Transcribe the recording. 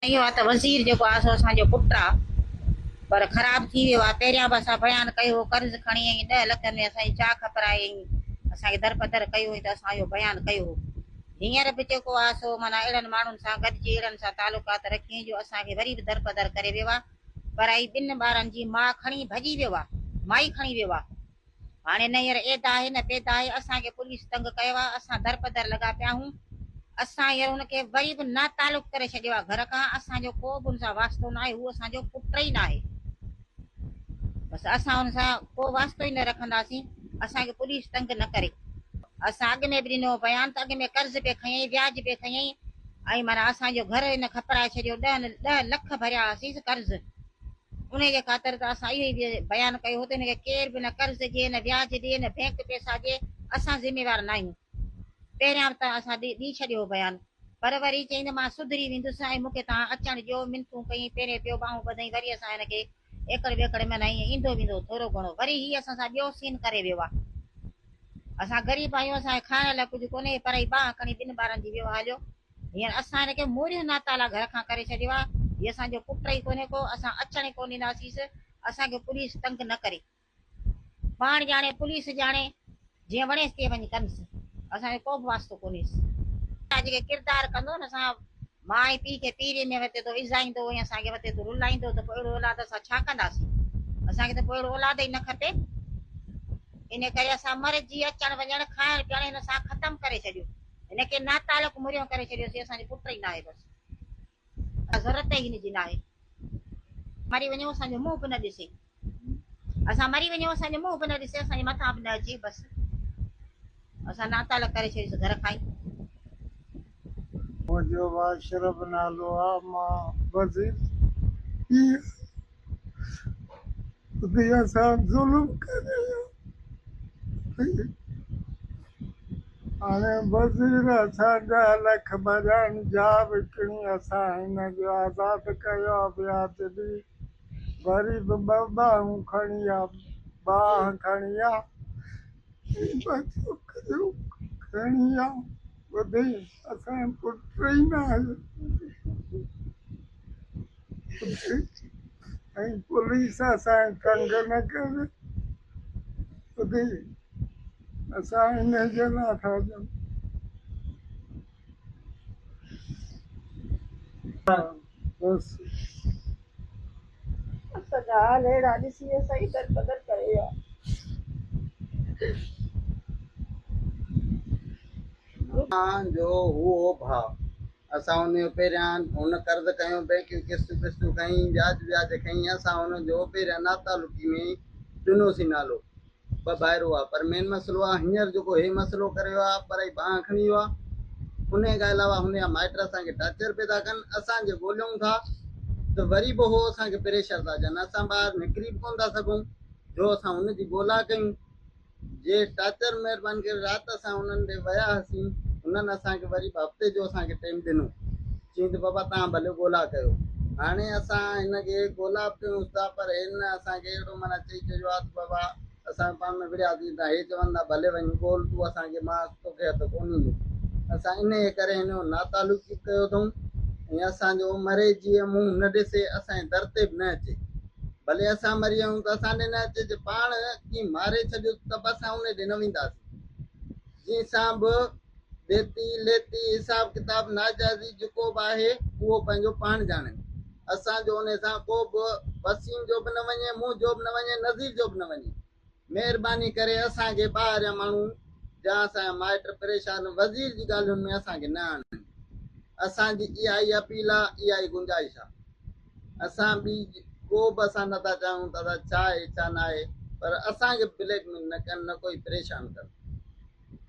اهو آ ته وزير جيڪو آ سو اسان جو پٽ آ پر خراب ٿي ويو آ پهريان به اسان بيان ڪيو هو قرض کڻي ۽ ڏهه لکن ۾ اسان جي جاء کپرائي ۽ اسان کي درپدر ڪيو هئي ته اسان اهو بيان ڪيو هو هينئر به جيڪو آ سو معنيٰ اهڙن ماڻهن سان گڏجي اهڙن سان تعلقات رکي جو اسان کي وري به درپدر ڪري ويو آ پر ۽ ٻن ٻارن جي ماء کڻي ڀڄي ويو آ مائي کڻي ويو آ. هاڻي نه هينئر عيد آهي نه پيد آهي، اسان کي پوليس تنگ ڪيو آهي، اسان درپدر لڳا پيا آهيون، اسان هينئر هن کي وري به ناتعلق ڪري ڇڏيو آهي گهر کان، اسان جو ڪو به هن سان واسطو ناهي، هو اسان جو پٽ ئي ناهي، بس اسان هن سان ڪو واسطو ئي نه رکنداسين، اسان کي پوليس تنگ نه ڪري. اسان اڳ ۾ به ڏنو هو بيان ته اڳ ۾ قرض پئي کنيائين، وياج پئي کنيائين ۽ معنيٰ اسان جو گهر هن کپرائي ڇڏيو، ڏهه لک ڀريا هئاسين قرض. انهيء جي خاطر ته اسان اهو ئي بيان ڪيو هو ته هن کي ڪير به نه قرض ڏئي، نه وياج ڏئي، نه بئنڪ پئسا ڏئي، اسان ذميوار ناهيون. پهريان به ته اسان ڏئي ڇڏيو هو بيان. پر وري چيائين ته مان سڌري ويندس ۽ مون کي توهان اچڻ ڏيو. منٿون ڪيائين، پيرين پيو ٻانهون ٻڌائين، وري اسان هن کي ايڪڙ ٻيڪڙ ۾ نه ائين ايندو ويندو هو ٿورو گهڻو. وري هي اسان سان ٻيو سين ڪري ويو آهي. اسان غريب آهيون، اسان کي کائڻ لاء ڪجهه ڪونهي، پر هي ٻانهن کڻي ٻن ٻارن جي ويو هليو. هينئر اسان هن کي موريون ناتالا گهر کان ڪري ڇڏيو آهي. هي اسان جو پٽ ئي ڪونهي ڪو، اسان اچڻ ئي ڪونه ڏينداسينس. اسان کي پوليس تنگ نه ڪري. پاڻ ڄاڻي، پوليس ڄاڻي، جيئن وڻيس تيئن وڃي ڪنس. اسان جو ڪو به واسطو ڪونهيس. جيڪي ڪردار ڪندو نه اسان ماء ۽ پيء کي پيري ۾ وتي ٿو ايذائيندو ۽ اسان کي وتي ٿو رلائيندو ته پوء اهڙو اولاد اسان ڇا ڪنداسين؟ اسان کي ته پوء اهڙو اولاد ئي نه کپي. ان ڪري اسان مرض جي اچڻ وڃڻ، کائڻ پيئڻ هن سان ختم ڪري ڇڏيو. هن کي ناتعلق مريون ڪري ڇڏيوسين، اسان جو پٽ ئي ناهي بس. ڪا ضرورت ئي هن جي ناهي. مري وڃون اسان جو منهن به نه ڏسي. اسان مري وڃون اسان جو منهن به نه ڏسي، اسان جي مٿان به نه اچي بس. اسان ناتعلق ڪري ڇڏيوسين گهر کان ئي. منهنجو اشرف نالو آ مان وزير پيء ادي اسان ظلم ڪري هاڻي وزير اسان ڏهه لک ڀريا آهن جا وڪڻي اسان هن جو آزاد ڪيو آ وياج ڏئي وري به ٻه ٻانهون کڻي آ ٻانهن کڻي آ ٻه ڇوڪريون کڻي آ ٻڌئي اسان جو پٽ ئي ناهي ٻڌئي ۽ پوليس اسان کي تنگ نه ڪري ٻڌئي اسان انهي جي لاء ٿا چئون. بس. اسان جا حال اهڙا ڏسي اسان جي دربدر ڪري ويا. اسان جو هئو ڀاء. اسان ان جو پهريان هن قرض کنيو، بئنڪ جون قسطيون پستيون کنئي، وياج وياج کنئي، اسان هن جو پهريان ناتعلقي ۾ ڏنوسين نالو. ٻه ڀائر هئا پر مين مسئلو آ هينئر جيڪو هي مسئلو ڪري ويو آ پرائي ٻانهن کڻي ويو آ انهي کان علاوه هن جا مائٽ اسان کي ٽارچر پي ٿا ڪن اسان جي ڳوليون ٿا ته وري به هو اسان کي پريشر ٿا ڏين اسان ٻاهر نڪري به ڪونه ٿا سگهون جو اسان هن جي ڳولا ڪيون جي ٽارچر مهرباني ڪري رات اسان انهن ڏي ويا هسين انهن اسان کي وري به هفتي جو اسان کي ٽيم ڏنو چيائين ته بابا توهان ڀلي ڳولا ڪيو. هاڻي اسان هن کي ڳولا به ڪيونس ٿا پر هن اسان کي اهڙو معنيٰ چئي ڇڏيو آهي ته بابا اسان پاڻ ۾ وڙهياسين ته هي چون ٿا ڀلي وڃ ڳول تون اسان کي مان توکي هٿ ڪونه ايندو. اسان انهيء ڪري هن جو ناتعلقي به ڪيو اٿئون ۽ اسان جو مري جيئن منهن نه ڏسي اسان جي در تي به نه اچي. ڀلي اسان مري ويون ته اسان ڏي نه اچي جي پاڻ ڪنهن ماري ڇڏيو ته به اسان انهي ڏي نه وينداسين. جنهن سان به ڏيتي ليتي، حساب ڪتاب، ناجائزي جيڪو به آهي اهو پنهنجو پاڻ ڄاڻين. اسان جو انهي سان ڪو به وسيم جو به نه وڃي، منهنجو به نه وڃي، نذير جو به نه وڃي. مهرباني ڪري اسان کي ٻاهريان ماڻهو جا اسان جا مائٽ پريشان وزير جي ڳالهين ۾ اسان کي نه آڻين. اسان جي اها ئي اپيل آ، اها ئي گنجائش آ. اسان ٻي ڪو به اسان نه ٿا چاهيون ته ادا ڇا آهي ڇا ناهي پر اسان کي بليڪ ميل نه ڪن نه ڪوئي پريشان ڪن.